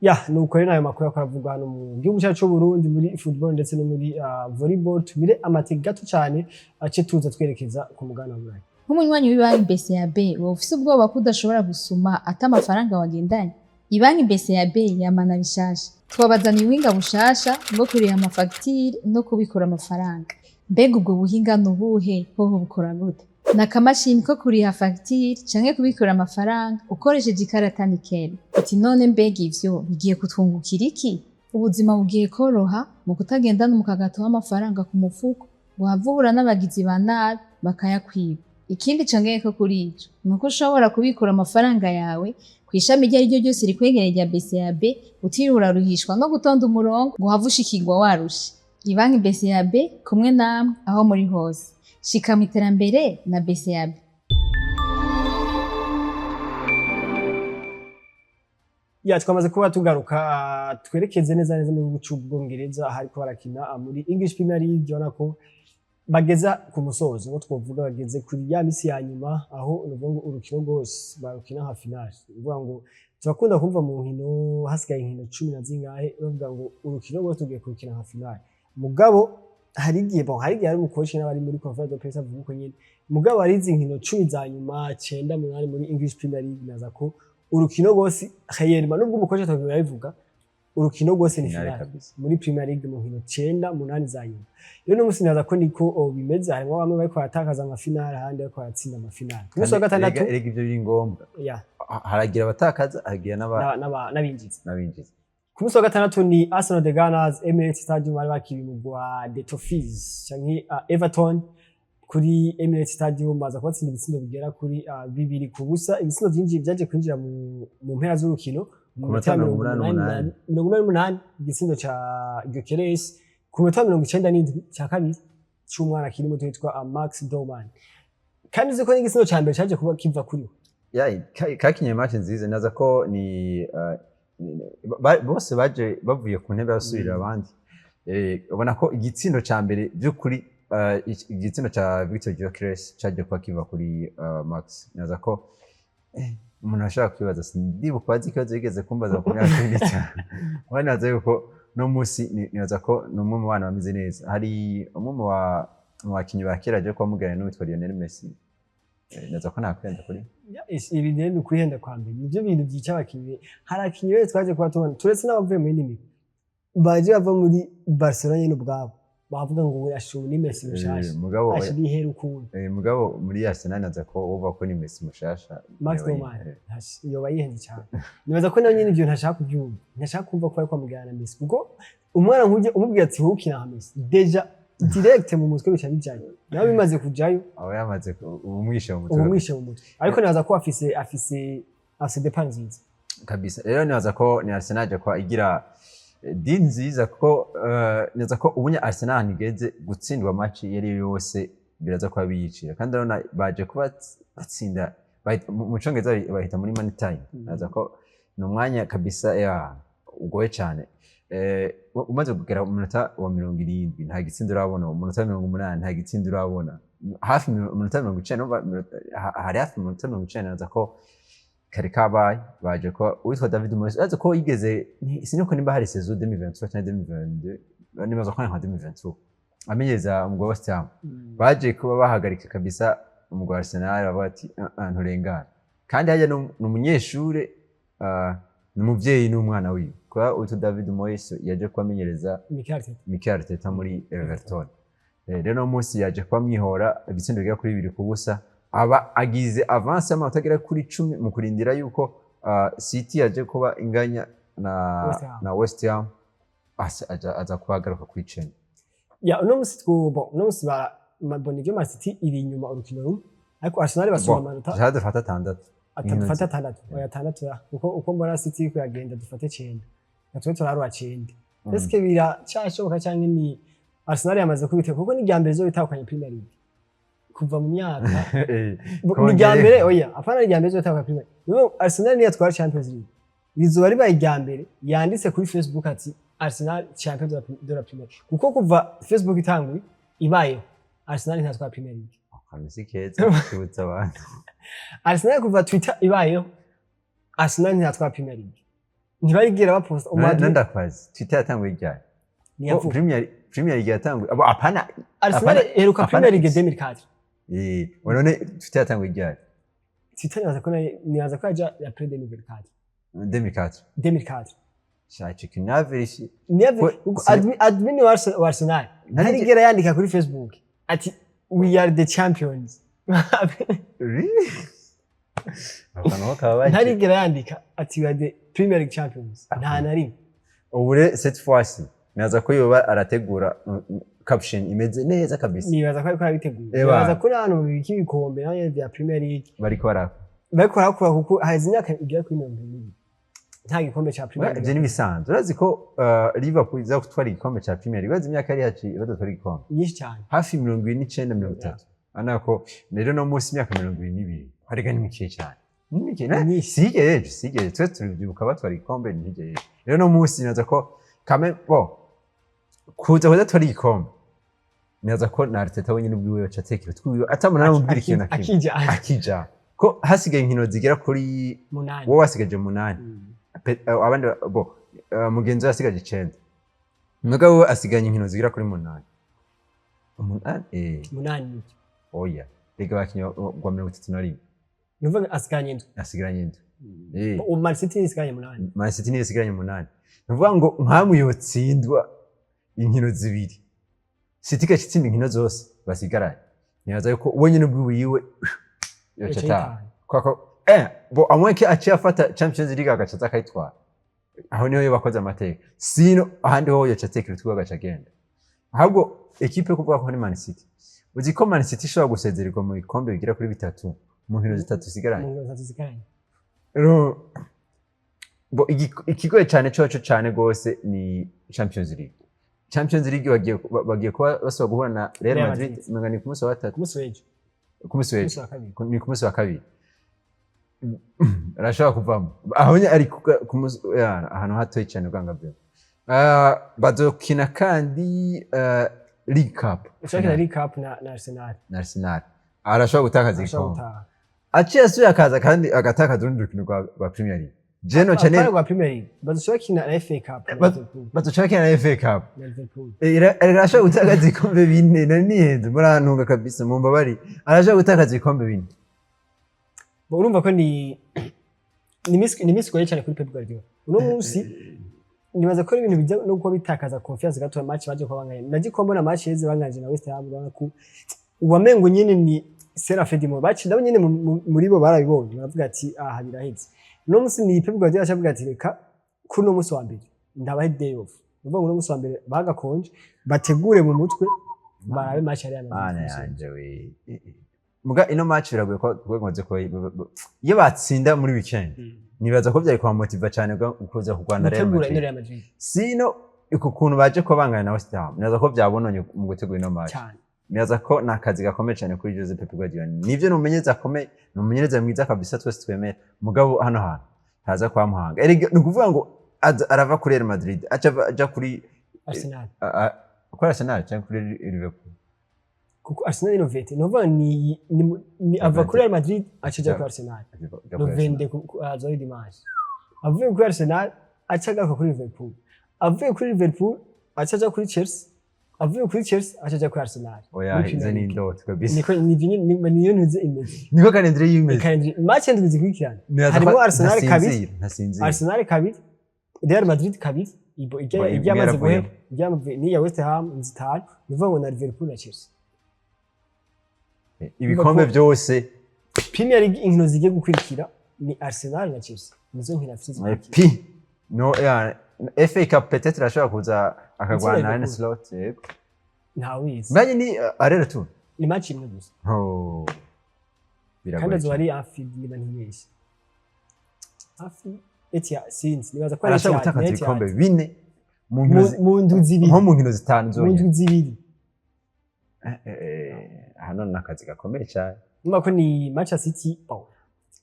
Ya, nuko rero ayo makuru akora avugwa hano mu gihugu cyacu cy'u Burundi muri football ndetse no muri volleyball. Tumire amate gato cyane, ace tuza twerekeza ku mugabane wa Burayi. Nk'umunywanyi w'ibanki BCAB, woba ufise ubwoba ko udashobora gusuma ata amafaranga wagendanye? Ibanki BCAB yamana bishasha. Twabazaniye ubuhinga bushasha bwo kuriha amafagitire no kubikura amafaranga. Mbega ubwo buhinga ni ubuhe? Hoho bukora gute? Ni akamashini ko kuriha fagitire canke kubikura amafaranga ukoresheje ikarata Nickel. Uti none mbega ivyo bigiye kutwungukira iki? Ubuzima bugiye koroha mu kutagendana umukagato w'amafaranga ku mufuko ngo uhave uhura n'abagizi ba nabi bakayakwiba. Ikindi congeyeko kuri ico ni uko ushobora kubikura amafaranga yawe kw'ishami iryo ariryo ryose rikwegereye rya BCAB, utiriwe uraruhishwa no gutonda umurongo ngo uhave ushikirwa warushe. Ibanki BCAB, kumwe namwe aho muri hose. Shika mu iterambere na BCAB. Ya, twamaze kuba tugaruka, twerekeze neza neza mu gihugu cy'Ubwongereza ahariko barakina muri English Premier League. Ubona ko bageza ku musozo, ngo twovuga bageze kuri ya misi ya nyuma, aho nuvuga ngo urukino rwose barukina nka finale. Uvuga ngo turakunda kumva mu nkino hasigaye inkino cumi na zingahe bavuga ngo urukino rwose tugiye kurukina nka finale. Mugabo hari igihe, bon, hari igihe hari umukoci n'abari muri conférence de presse avuga uko nyene. Mugabo hari izi nkino 10 za nyuma, 9, 8 muri English Premier League, naza ko urukino rwose réellement, nubwo umukoci atabivuga, bivuga urukino rwose ni Finale finale kabisa. muri Premier League mu nkino 9, 8 za nyuma. Rero no musi naza ko niko bimeze. Harimo bamwe bariko baratakaza amafinale, ahandi bariko baratsinda amafinale. Ku munsi wa gatandatu. Erega ivyo biri ngombwa. Ya. Haragira abatakaza, haragira n'abinjiza. N'abinjiza. Ku munsi wa gatandatu ni Arsenal the Gunners, Emirates Stadium, bari bakiriye umugwi wa The Toffees canke Everton kuri Emirates Stadium, baza kubatsinda ibitsindo bigera kuri 2-0. Ibitsindo vyinjiye vyaje kwinjira mu mpera z'urukino mu Ku minota minota 88. 88, igitsindo ca Gyökeres, ku minota 97 ca kabiri c'umwana akiri muto witwa Max Dowman. Kandi uzi ko n'igitsindo ca mbere caje kuba kiva kuri we. Ya, kakinye match nziza. Naza ko ni bose baje bavuye ku ntebe basubirira abandi. Ubona ko igitsindo ca mbere by'ukuri, igitsindo ca Victor Gyökeres caje kuba kiva kuri Max. Naza ko umuntu ashobora kwibaza, sindibuka bazi ikibazo yigeze kumbaza ku myaka 15. Mugabo nibaza yuko no munsi nibaza ko ni umwe mu bana bameze neza. Hari umwe mu bakinyi ba kera aje kuba muganira n'uwitwa Lionel Messi. Nibaza ko nta kwenda kuri Ya, ibi rero ni ukwihenda kwa mbere, nivyo bintu byica abakinyi. Hari abakinyi rero twaje kuba tubona, turetse n'abavuye mu yindi migwi, baje bava muri Barcelona nyene ubwabo bavuga ngo we ashubu ni Messi mushasha. Mugabo asha bihera ukuntu. Mugabo muri Arsenal naza ko uva ko ni Messi mushasha. Max Dowman yoba yihenze cyane. Nibaza ko nawe nyene ivyo ntashaka kubyumva, ntashaka kumva ko ariko amugana na Messi, kuko umwana nk'ujye umubwira ati wowe ukina nka Messi, déjà direct mu mutwe bica bijayo, nawe bimaze kujayo. Aba yamaze ubumwishe mu mutwe. Ubu mwishe mu mutwe, ariko nibaza ko afise départ nziza. Kabisa. Rero nibaza ko ni Arsenal aje kwa igira di nziza, kuko nibaza ko ubunya Arsenal ntigeze gutsindwa match iyo ari yo yose, biraza kuba biyicira. Kandi urabona baje kuba batsinda. Mu Congereza bahita muri money time. Naza ko ni umwanya kabisa ya ugoye cyane. Umaze kugera mu munota wa 70 nta gitsinda urabona, mu munota wa 80 nta gitsinda urabona, hafi umunota 90, urumva hari hafi umunota 90, naza ko kari kabaye. Baje ko uwitwa David Moyes, azi ko yigeze, sinuko nimba hari saison 2023 cyangwa 2022, nibaza ko ari nka 2023, amenyereza umugwi wa West Ham, baje kuba bahagarika kabisa umugwi wa Arsenal, bavuga ati: "Ah, ah, nturengana." Kandi hajya ni umunyeshure, ni umuvyeyi n'umwana wiwe, kuba uwitwa David Moyes yaje kuba amenyereza Mikel Arteta. Mikel Arteta muri Everton. Rero no munsi yaje kuba mwihora ibitsindo bigera kuri 2-0, aba agize avance y'amanota agera kuri 10 mu kurindira yuko City yaje kuba inganya na West Ham. na West Ham, aza kuba agaruka kuri 9. Ya, uno musi bon, uno musi ba bon, ivyo Man City iri inyuma urukino rumwe, ariko Arsenal basumba amanota. Dushaka dufata 6. Atatu, dufate 6. Oya, 6 ya, kuko uko mbona City iriko iragenda, dufate 9, natwe turarura 9. Eske biracashoboka canke ni Arsenal yamaze kubiteka? Kuko ni irya mbere izobitahukanye Premier League kuva mu myaka ni irya mbere. Oya, apana, irya mbere izobitahukanye Premier League. Niyo Arsenal niyo yatwara Champions League, rizoba ribaye irya mbere yanditse kuri Facebook ati "Arsenal champion de la Premier League", kuko kuva Facebook itanguye ibayeho Arsenal ntatwara Premier League. Akantu keza kwibutsa abantu. Arsenal, kuva Twitter ibayeho, Arsenal ntatwara Premier League, ntibarigera baposta None ndakwazi, Twitter yatanguye ryari? Niyavuga. Premier League yatanguye abo apana. Arsenal iheruka apana Premier League X. 2004. None Twitter yatanguye ryari? Twitter nibaza ko yaja après 2024. 2004? 2004. Shaje kinaverishi. Admin wa Arsenal ntarigera yandika kuri Facebook ati "We are the champions." Really? Akantu ko kabaye. Ntarigera yandika ati "We are the Premier League champions", nta na rimwe. Ubu rero cette fois-ci naza ko yoba arategura caption imeze neza kabisa. Nibaza ko ariko arabitegura. Eba. Nibaza ko n'ahantu bibika ibikombe naho bya Premier League bariko barakora. Bariko barakora, kuko haheze imyaka igera kuri 22 nta gikombe ca Premier Ivyo League. ni bisanzwe. Urazi ko Liverpool iza gutwara igikombe ca Premier League, urazi imyaka yari yaciye badatwara igikombe? Nyinshi cyane. Hafi 29, 30. Anako rero no munsi imyaka 22 harega ni mike cyane. Ni mike. Ni myinshi. Sige ejo, sige twe turabyibuka batwara igikombe, ni hirya y'ejo. Rero no munsi naza ko kame bo kuza kudatwara igikombe, naza ko na Arteta wenyine ubwiwe yaca atekera twiwe atamuna namubwira ikintu na kimwe. Akija. Akija ko hasigaye inkino zigera kuri 8. Wowe wasigaje 8. Abandi bo mugenzi we asigaje 9, mugabo we asigaye inkino zigera kuri 8, 8. 8 nibyo. Oya, rega bakinye rwa 31. Ni ukuvuga asigaranye 7. Asigaranye 7. Ubu Man City isigaranye 8. Man City niyo isigaranye 8. Ni ukuvuga ngo nkamwe yotsindwa inkino zibiri, City igaca itsinda inkino zose basigaranye, nibaza yuko wenyine ubwiwe yiwe yoca ataha. Kubera ko bo amweke aciye afata Champions League agaca aza akayitwara, aho niho yo bakoze amateka. Sino ahandi ho yoca atekera utwiwe agaca agenda. Ahubwo ekipe yo kuvuga ko ni Man City, uzi ko Man City ishobora gusezererwa mu bikombe bigera kuri bitatu mu nkino zitatu zisigaranye? Mu nkino zitatu zisigaranye. Rero, bo ikigoye cyane coco cyane gose ni Champions League. Champions League bagiye kuba basaba guhura na Real Real Madrid. Madrid. Umenga ni ku munsi wa gatatu. Ku munsi w'ejo. Ku munsi Ku w'ejo. munsi wa kabiri. Ni ku munsi wa kabiri, arashobora kuvamo aho nyine ari ya, ahantu hatoyi cyane bwanga byo. Bazokina kandi League Cup. Ushaka League Cup na Arsenal. Na Arsenal, arashobora gutakaza Arashobora igikombe. gutaha. Aciye asuye akaza kandi agatakaza urundi rukino rwa Premier League jeno cyane. Apana rwa Premier League, bazoshobora gukina na FA Cup na Liverpool. Bazoca bakina na FA Cup. Na Liverpool. Arashobora gutakaza ibikombe bine. Nari nihenze, murantunga kabisa, mumbabari, arashobora gutakaza ibikombe bine. Bo, urumva ko ni misi igoye cyane kuri Pep Guardiola uno munsi. Nibaza ko ari ibintu bijya no kuba bitakaza confiance gato. Match baje kuba banganya naje ko mbona match yeze banganje na West Ham, urabona ko uwamengo nyine ni Seraphe Dimo baci nabo nyine muri bo barabibonye, baravuga ati: "Aha biraheze." Uno munsi ni Pep Guardiola acavuga ati: "Reka kuri uno munsi wa mbere ndabahe day off." Ni ukuvuga ngo uno munsi wa mbere bagakonje, bategure mu mutwe, barabe match ya Real Madrid. Mana yanje we! Muga ino match biragoye ko rwego ko iyo batsinda muri weekend, nibaza ko byari kubamotiva cyane kuza kurwana Real gutegura ino Madrid. Real Madrid. Sino uku kuntu baje kuba bangana na West Ham, nibaza ko byabononye mu gutegura ino match. Cyane. Nibaza ko ni akazi gakomeye cyane kuri Jose Pep Guardiola. Nivyo, ni umumenyereza akomeye, ni umumenyereza mwiza kabisa, twese twemera. Mugabo hano hantu ntaza kwa muhanga. Erega ni ukuvuga ngo arava kuri Real Madrid aca aja kuri Arsenal. Kuri Arsenal cyangwa kuri Liverpool? Kuko Arsenal ni 20, ni ukuvuga ni ava kuri Real Madrid aca aja kuri Arsenal. Aja kuri No Arsenal. 22 aza ari dimanche, avuye kuri Arsenal aca agaruka kuri Liverpool, avuye kuri Liverpool aca aja kuri Chelsea, avuye kuri Chelsea aca aja kuri Arsenal. Oya, Muri izo Premier ni League. indoto kabisa. Niko niyo ntuze imeze. Niko calendrier yimeze. Calendrier, match ndwi zikurikirana. Nibaza ko Harimo Arsenal kabiri. ntasinzira, ntasinzira. Arsenal kabiri, Real Madrid kabiri, ibo ijya Bo, ijya amaze imwe. guhera, ijya n'iya West Ham zitanu, ni ukuvuga ngo na Liverpool na Chelsea. Ibikombe byose. Premier League, inkino zigiye gukurikira ni Arsenal na Chelsea, nizo nkino afite zikurikira. Pi no ya FA Cup peut-être arashobora kuza akagwana na Liverpool. Slot, yego. Ntawizi. Mbanye ni aller-retour. Ni match imwe gusa. Oh, Kandi biragoye azoba cyane. ari Anfield niba ntibeshye, Anfield, Etihad, sinzi, nibaza ko ari Arashobora Etihad, gutakaza ni Etihad. ibikombe bine mu nkino Mu ndwi zibiri. Nko mu nkino zitanu Mu zonyine. ndwi zibiri. Hano ni akazi gakomeye cyane. Nyuma ko ni Manchester City, oh,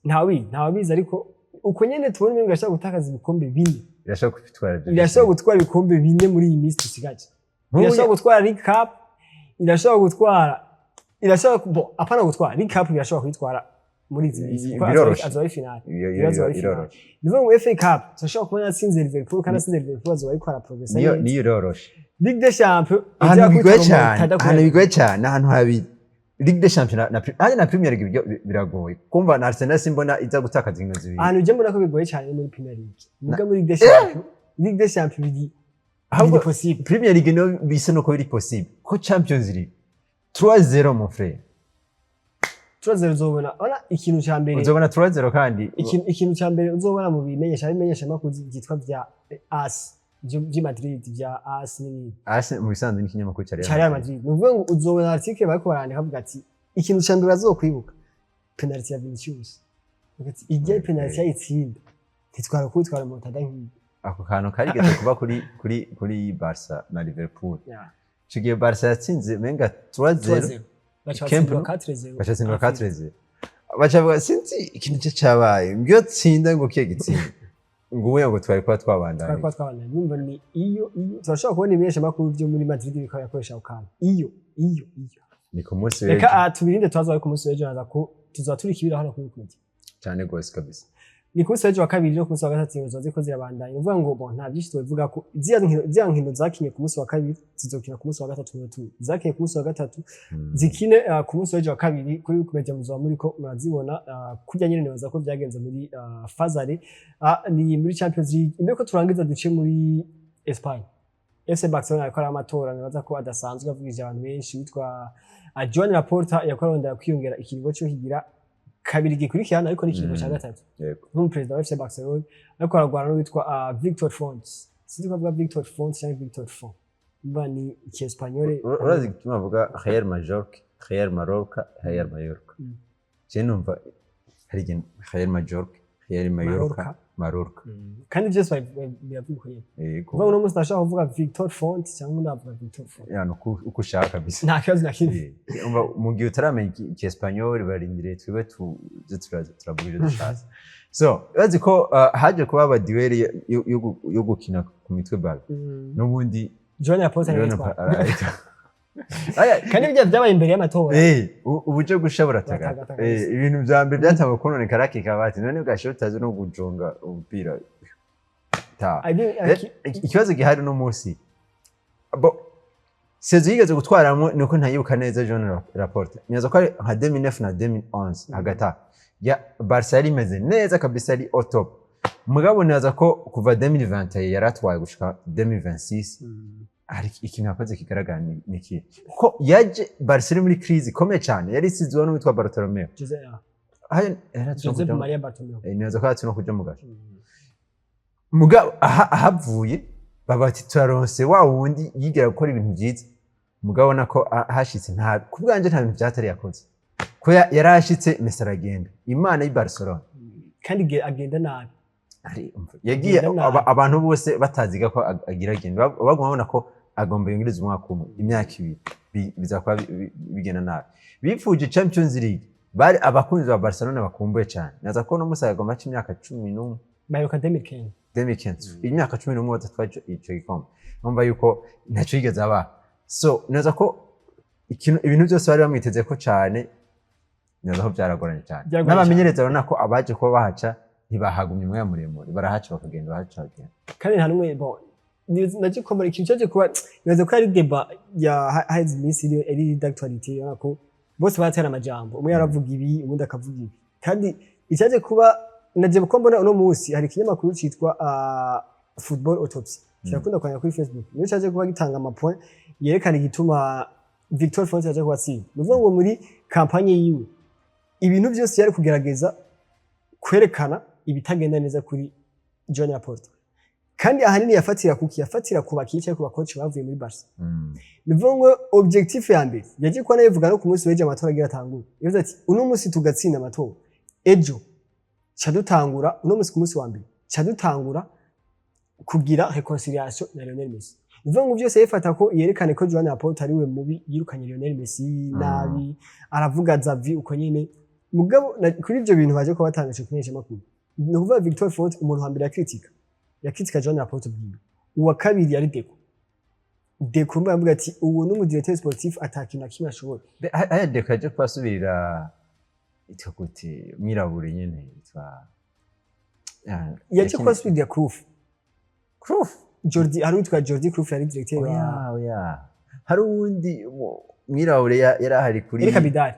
ntawizi, ariko uko nyene tubona umengo irashobora gutakaza ibikombe bine. Irashobora kubitwara ibyo. Irashobora gutwara ibikombe bine muri iyi minsi dusigaje. Nk'ubu Irashobora gutwara League Cup, irashobora gutwara, irashobora bon, apana gutwara League Cup, irashobora kuyitwara muri izi minsi kuko Biroroshe. azoba ari finale. Iyo Ibibazo bari finale. iroroshe. Ni ukuvuga ngo FA Cup turashobora kubona yatsinze Liverpool, kandi atsinze Liverpool azoba ariko araprogressa Niyo neza. Niyo iroroshe. Ligue des Champions Ahantu ijya bigoye kwitwa cyane, remontada. ahantu bigoye cyane, ahantu habiri: Ligue des Champions na Premier League. Biragoye kumva na Arsenal simbona iza gutakaza inkino zibiri. Ahantu ujya mbona ko bigoye cyane ni muri Premier League, muga muri Ligue des Champions, Ligue des Champions biri Ahubwo biri possible. Premier League niyo bisa nuko biri possible, ko Champions League 3-0, mon frère. Turazero uzobona, ona ikintu cya mbere. Uzobona 3-0 kandi. Ikintu cya mbere uzobona mu bimenyesha makuru byitwa bya AS by'i Madrid, bya AS n'ibindi. AS mu bisanzwe ni ikinyamakuru cya Cya Real Madrid. Ni ukuvuga ngo uzobona article bariko barandika bavuga ati ikintu cya mbere bazokwibuka, penalty ya Vinicius. Bavuga ati ijya penalty yayitsinda ntitwara kubitwara mu tada nk'iyi. Ako kantu karigeze kuba kuri Barca na Liverpool. Ico gihe Barca yatsinze menga 3-0. 3-0, baca Camp batsindwa Nou. 4-0. Baca batsindwa 4-0, baca bavuga sinzi ikintu cyo cyabaye, mbyo tsinda ngo kiye gitsinda ngo ubu ngo twari kuba twari twabandanye. Kuba twabandanye. Numva ni iyo turashobora kubona ibimenyesha makuru byo muri Madrid bikaba yakoresha ako kantu iyo. Ni ku munsi Reka w'ejo. Tubirinde tubazo ku munsi w'ejo, naza ko tuzaba turi kibira hano kuri Kumedi. Cyane rwose kabisa. Ni ku munsi w'ejo wa kabiri no ku munsi wa gatatu inkino ziba ziriko zirabandanya. Ni ukuvuga ngo bon, nta byinshi tubivuga ko ziriya nkino zakinye ku munsi wa kabiri zizokina ku munsi wa gatatu, mu tu zakinye ku munsi wa gatatu zikine ku munsi w'ejo wa kabiri kuri Wikimedia muzoba muriko murazibona. Kurya nyene nibaza ko vyagenze muri Fazare, ni muri Champions League. Imbere ko turangiza duce muri Espagne, FC Barcelona ariko ari amatora nibaza ko adasanzwe avugije abantu benshi, witwa Joan Laporta yariko arondera kwiyongera ikiringo cyo kigira kabiri gikurikirana, ariko ni ikiringo cya gatatu nk'umuperezida wa FC Barcelona, ariko aragwana n'uwitwa Victor Font. Sinzi ko avuga Victor Font cyangwa Victor Font, mba ni ikiespanyol. Urazi igituma bavuga Real Majorque, Real Mallorca, Real Mallorca? Je numva hari igihe Real Majorque, Real Mallorca, Mallorca. Mallorca. Kandi byose biravuga uko nyene. Yego. Kuvuga uno munsi ndashaka kuvuga Victor Font cyangwa ndavuga Victor Font. Yani uko ushaka kabisa. Nta kibazo na kimwe. Umva, mu gihe utaramenya ikiespanyol, barindiriye twebwe tuze turavuga ibyo dushatse. So bazi ko haje kuba aba duel yo gukina ku mitwe ball n'ubundi. Joan Laporta niwe Leon yitwara. Aya, Kandi ibyo byabaye imbere y'amatora. Uburyo gusha buratagata. Buratagata kabisa. Ibintu vya mbere byatanguye kononekara kikaba ati none bwashe utazi no gujonga umupira ta. Ikibazo gihari uno munsi bo saison yigeze gutwaramo ni uko ntayibuka neza. Joan Laporta nibaza ko ari nka 2009 na 2011 hagati aho ya Barca yari imeze neza kabisa, ari au top. Mugabo nibaza ko kuva 2021 yaratwaye gushika 2026 hari ikintu yakoze kigaragara. Ni ikihe? Ko yaje Barca iri muri crise ikomeye cyane, yari isizwe n'uwitwa Bartolomeo. Jose Haya, yaratse no Josep Maria Bartomeu. Nibaza ko yaratse no kuja mu gace. Mugabo aha ahavuye baba bati turaronse wa wundi yigira gukora ibintu byiza. Mugabo ubona ko hashitse nta ku bwanje nta bintu byatari yakoze, ko yarashitse Messi aragenda, Imana y'i Barcelona. Kandi agenda nabi. Yagiye Agenda nabi. Abantu bose bataziga ko agira agenda, baguma babona ko agomba yongereza umwaka umwe, imyaka 2. Biza kuba bigenda nabi. Bipfuje Champions League, bari abakunzi ba Barcelona bakumbuye cyane. Naza ko no musa yagomba aca imyaka 11. Baheruka 2015. 2015, imyaka 11 badatwaye ico gikombe. Numva yuko ntacyo yigeze aba. So naza ko ikintu, ibintu byose bari bamwiteze ko cyane, naza ko byaragoranye cyane. Byaragoranye. N'abamenyereza urabona ko abaje kuba bahaca ntibahagumye umwanya muremure, barahaca bakagenda, barahaca bakagenda. Kandi nta n'umwe, bon, naje komora ikintu cyaje kuba, nibaza ko ari débat ya haheze iminsi iri d'actualité. Urabona ko bose baratera amajambo, umwe yaravuga ibi, uwundi akavuga ibi. Kandi icyaje kuba, naje ko mbona uno munsi hari ikinyamakuru citwa Football Autopsy, kirakunda kwandika kuri Facebook, niyo cyaje kuba gitanga ama point yerekana igituma Victor Font yaje kuba atsinda. Ni ukuvuga ngo muri campagne yiwe ibintu byose yari kugerageza kwerekana ibitagenda neza kuri Joan Laporta, kandi ahanini yafatira kuki? Yafatira ku bakinyi cyangwa ku bakoci bavuye muri Barca. Ni ukuvuga ngo objectif ya mbere yaje kuba nayivuga no ku munsi w'ejo amatora agira atangure, yavuze ati: "Uno munsi tugatsinda amatora ejo, ca dutangura uno munsi ku munsi wa mbere, ca dutangura kugira réconciliation na Lionel Messi." Ni ukuvuga ngo byose yifata ko yerekane ko Joan Laporta ari we mubi, yirukanye Lionel Messi nabi, aravuga Xavi uko nyene. Mugabo kuri ivyo bintu baje kuba batangaje kumenyesha makuru, ni ukuvuga Victor Font, umuntu wa mbere yakritika Joan Laporta bwiwe, uwa kabiri yari Deco. Deco mba yavuga ati ubu n'umu directeur sportif atakintu na kimwe ashoboye. Haya Deco yaje kubasubirira, yitwa gute mwirabure nyene, yitwa Yaje kubasubirira Cruyff. Cruyff. Jordi, hari uwitwa Jordi Cruyff yari directeur wa Oya, hari uwundi mwirabure yari ahari kuri Eric Abidal.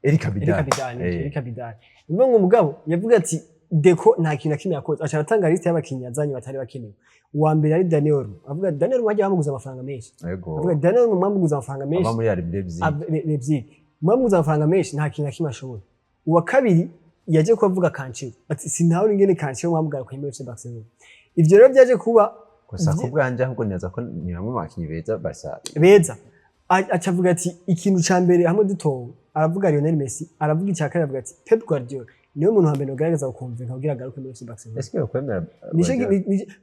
Eric Abidal. Eric Abidal. Eric Abidal. Ni ngo umugabo yavuga ati Deco nta kintu na kimwe yakoze, aca aratanga liste y'abakinnyi yazanye batari bakenewe. Uwa mbere ari Daniel Olmo. Avuga Daniel Olmo wagiye bamuguza amafaranga menshi. Avuga Daniel Olmo mwamuguza amafaranga menshi. Ava muri RB Leipzig. Leipzig, mwamuguza amafaranga menshi, nta kintu na kimwe ashoboye. Uwa kabiri yaje kuba avuga Cancelo, ati sinabona ingene Cancelo mwamugaruka muri FC Barcelona. Ivyo rero byaje kuba Gusa ku bwanje ahubwo neza ko ni bamwe mu bakinyi beza Barca. Beza. Aca avuga ati ikintu ca mbere hamwe dutowe, aravuga Lionel Messi, aravuga icya kabiri, avuga ati Pep Guardiola niwe muntu wa mbere ugaragaza gukumvika kugira agaruke muri FC Barcelona. Ese yokwemera?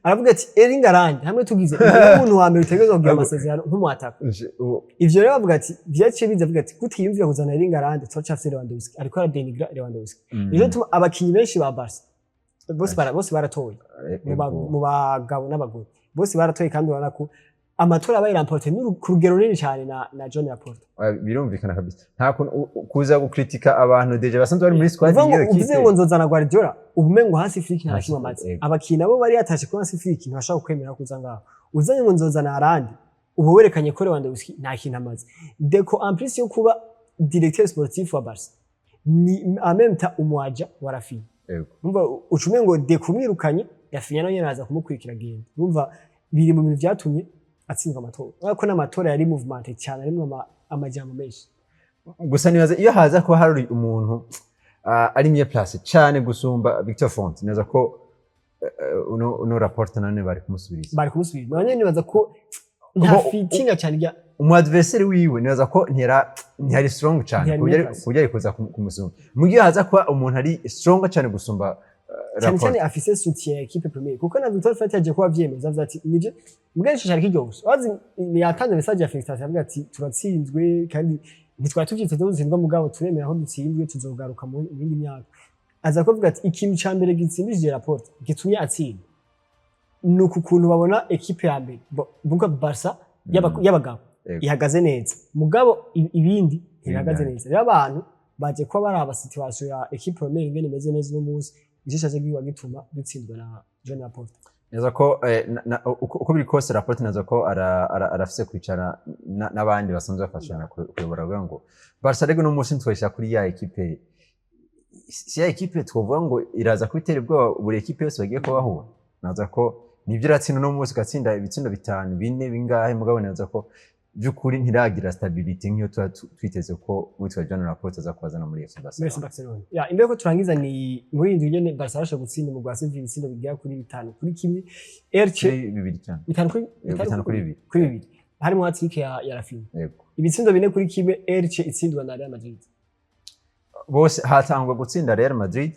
Aravuga ati Erling Haaland hamwe tugize, niwe muntu wa mbere utegerezwa kugira amasezerano nk'umwataka. Ivyo rero bavuga ati vyaciye biza, avuga ati gute yiyumvira kuzana Erling Haaland, turacafise Lewandowski? Ariko aradenigra Lewandowski. Nico gituma abakinyi benshi ba Barca bose baratoye, mu bagabo n'abagore bose baratoye, kandi urabona ko amatora yabaye remporté ku rugero runini cyane na Joan Laporta. Birumvikana kabisa, nta kuntu kuza gukritika abantu déjà basanzwe bari muri squad Uvuga ngo y'iyo uvuze kipe. ngo nzozana Guardiola, ubumengo Hansi Flick nta Hansi kimwe Flick, amaze. yego. Abakinyi nabo bari yatashe kuri Hansi Flick ntibashobora kwemera kuza ngaho. Uzanye ngo nzozana Haaland, uba werekanye ko Lewandowski nta kintu amaze. Deco, en plus yo kuba directeur sportif wa Barca, ni en même temps umu agent wa Raphinha. Umva ucume ngo Deco umwirukanye, Raphinha nawe nyene araza kumukurikira agenda. Urumva biri mu bintu vyatumye atsindwa amatora. Urabona ko n'amatora yari mouvementé cyane, arimwo amajambo menshi. Gusa nibaza iyo haza kuba hari umuntu ari mieux placé cyane gusumba Victor Font, nibaza ko uno Laporta nane bari kumusubiriza. Bari kumusubira none, nibaza ko nta fitinga cyane rya Umu adversaire wiwe nibaza ko ntiyari strong cyane Ntiyari ku buryo mieux placé. ku buryo ari kuza kumusumba. Mu gihe haza kuba umuntu ari strong cyane gusumba cyane cyane Laporta. Afise soutien ya équipe première, kuko na Victor Font yaje kuba avyemeza, avuga ati nivyo mbwa ico cyari kiryoshe. Wazi yatanze message ya félicitation, avuga ati turatsinzwe kandi ntitwari tuvyiteze dutsindwa, mugabo turemera aho dutsinzwe, tuzogaruka mu yindi myaka. Aza kuvuga ati ikintu ca mbere gitsindishije Laporta, gitumye atsinda, ni uku kuntu babona équipe ya mbere buga Barca y'abagabo ihagaze neza, mugabo ibindi ntibihagaze Ibindi. neza. Rero abantu baje kuba baraba situation ya équipe première ingene imeze neza uno munsi, nicyo caje giba gituma dutsindwa na Joan Laporta. Neza ko uko biri kose Laporta neza ko arafise kwicara n'abandi basanzwe bafashanya kuyobora, kugira ngo Barca rero uno munsi ntitwoyishyira kuri ya ekipe, si ya ekipe twovuga ngo iraza kubitera ubwoba buri ekipe yose bagiye kubahura. Naza ko nibyo, iratsinda uno munsi, igatsinda ibitsindo bitanu, bine, bingahe, mugabo neza ko by'ukuri ntiragira stabilité nk'iyo tuba twiteze ko witwa Joan Laporta aza kubazana muri FC muri Barcelona. FC Barcelona. Ya imbere ko turangiza, ni muri iyi ndwi nyene Barca yarashoboye gutsinda umugwi wa Sevilla ibitsindo bigera kuri 5-1. Elche Kuri bibiri cyane. Bitanu kuri 5-2. Kuri bibiri, harimo hat-trick ya Raphinha. Ibitsindo 4-1, Elche itsindwa na Real Madrid. Bose hatangwa gutsinda Real Madrid.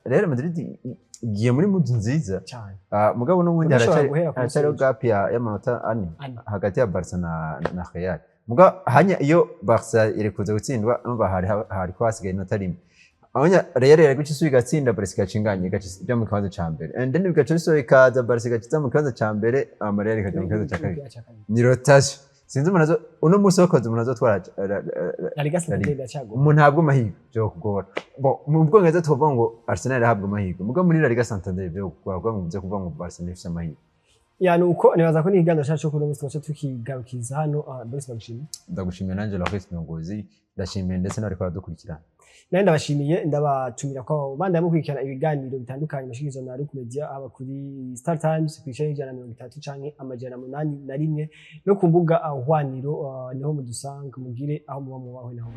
Real Madrid igiye muri mood nziza. Cyane. Mugabo n'ubundi Bashobora guhera ku haracyariho musozo. gap y'amanota 4 Ane. hagati ya Barca na Real. Muga hanya iyo Barca irekuza gutsindwa, numva hari ko hasigaye inota rimwe. Abanya Real yari guca isubira igatsinda, Barca igacinganya, igaca ija mu kibanza ca mbere, and then bigaca bisubira ikaza, Barca igaca iza mu kibanza ca mbere, ama Real ikaja mu kibanza ca kabiri. Ni rotation. Sinzi umuntu azo uno munsi wakoze, umuntu azotwara La Liga Santander iracagora. Umuntu ahabwa amahirwe byo kugora. Bon, mu Bwongereza tuvuga ngo Arsenal irahabwa amahirwe, muga muri La Liga Santander byo kugora kuvuga ngo uze kuvuga ngo Barcelona ifise amahirwe. Ya, nuko nibaza ko n'ikiganiro cyacu kuri uno munsi twaca tukigarukiza hano. Boris, ndagushimiye. Ndagushimiye nanjye, Loris Ndongozi, ndashimiye ndetse n'abariko baradukurikirana. Nawe ndabashimiye, ndabatumira ko banda mukurikirana ibiganiro bitandukanye mushikirizwa na Luke Media, haba kuri Star Times ku ishami 130 canke 801, no ku mbuga ahwaniro, niho mudusanga. Mugire aho muba, mubahwe naho.